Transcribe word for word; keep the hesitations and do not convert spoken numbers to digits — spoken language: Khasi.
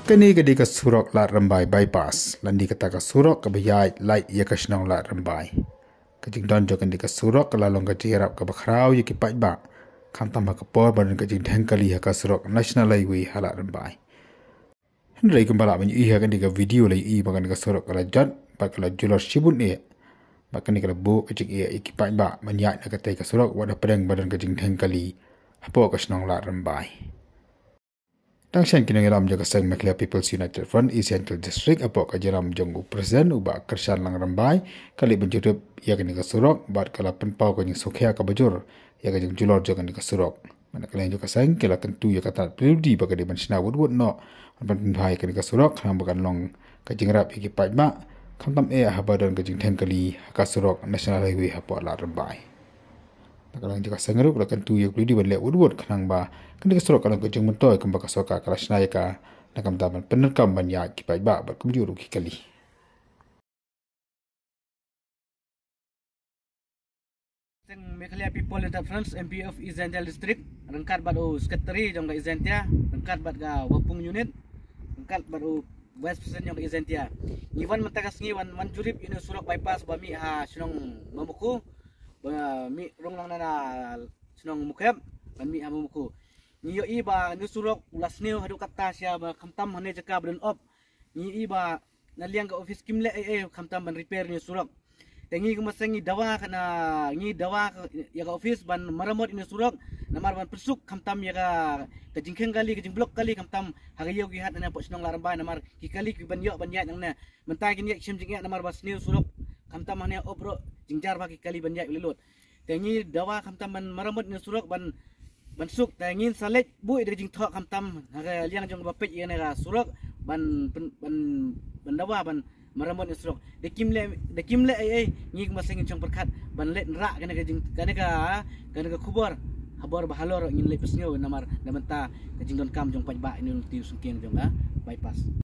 Kane ka dei ka surok Lad Rymbai Bypass, lane kata ka surok kaba ïaid lait ïa ka shnong Lad Rymbai. Ka jingdon jong kane ka surok ka la long ka jingïarap kaba khraw ïa ki paidbah, khamtam ha ka por ba don ka jingdheng kali ha ka surok National Highway ha Lad Rymbai. Hynrei kumba lah ban ïohi ha kane ka video la ïohi ba kane ka surok ka la jot bad ka la julor shibun eh. Bad kane ka la buh ka jingeh ïa ki paidbah ban ïaid na katei ka surok wat hapdeng ba don ka jingdheng kali hapoh ka shnong Lad Rymbai. Tang shen ki nongïalam jong ka seng Meghalaya People's United Front East Jaintia District hapoh ka jingïalam jong u President u Bah Kyrshan Lang Rymbai, ka la leit ban jurip ïa kane ka surok bad ka la pynpaw ka jingsngewkhia kaba jur ïa ka jingjulor jong kane ka surok. Bad na ka liang jong ka seng ki la kyntu ïa ka tnat P W D ba ka dei ban shna wut wut noh ban pynbha ïa kane ka surok khnang ba kan long ka jingïarap ïa ki paidbah, khamtam eh haba don ka jingdheng kali ha ka surok National Highway hapoh Lad Rymbai. Na ka liang jong ka seng ruh ka la kyntu ïa ka P W D ban leh wut wut khnang ba kane ka surok kan long ka jingmyntoi kumba ka sorkar ka la shna ïa ka, na ka bynta ban pyndonkam ban ïaid ki paidbah bad kumjuh ruh ki kali. Seng Meghalaya People United Front, M P of East Jaintia District, ryngkat bad u Secretary jong ka East Jaintia, ryngkat bad ka Wapung Unit, ryngkat bad u Vice President jong ka East Jaintia. Ngi wan mynta ka sngi wan, wan jurip ïa une u surok bypass ba mih ha shnong Mamuku, ba mih rung lang na, na shnong Mukhep, ban mih ha Mamuku. Ngi ïohi ba une u surok u la sniew haduh katta sha ba khamtam hane jaka ba don op. Ngi ïohi ba na liang ka office kim leh ei ei khamtam ban repair une u surok. Te ngi kumba seng ngi dawa ka na, ngi dawa ka, ïa ka office ban maramot une u surok, namar ban pynsuk khamtam ïa ka, ka jingkheng kali, ka jingblok kali khamtam ha ka ïew ki hat na hapoh shnong Lad Rymbai, namar ki kali ki ban ïoh ban ïaid nangne. Mynta kin ïaid shem jingeh namar ba sniew surok khamtam hane op ruh jingjar ba ki kali ban ïaid u lei lut. Te ngi dawa khamtam ban maramot une u surok ban, ban suk, te ngin sa leit buh ïa ka jingthoh khamtam ha ka liang jong ba peit ïa kane ka surok ban, ban, ban, ban dawa ban maramot une u surok. Da kim leh, da kim leh ei ei, ngi kumba seng ngin shong pyrkhat ban leit nrah kane ka jing, kane ka, kane ka khubor ha bor ba halor ngin leit pynsngew namar na ka bynta ka jingdonkam jong paidbah ïa une u lynti u syngkien jong ka bypass.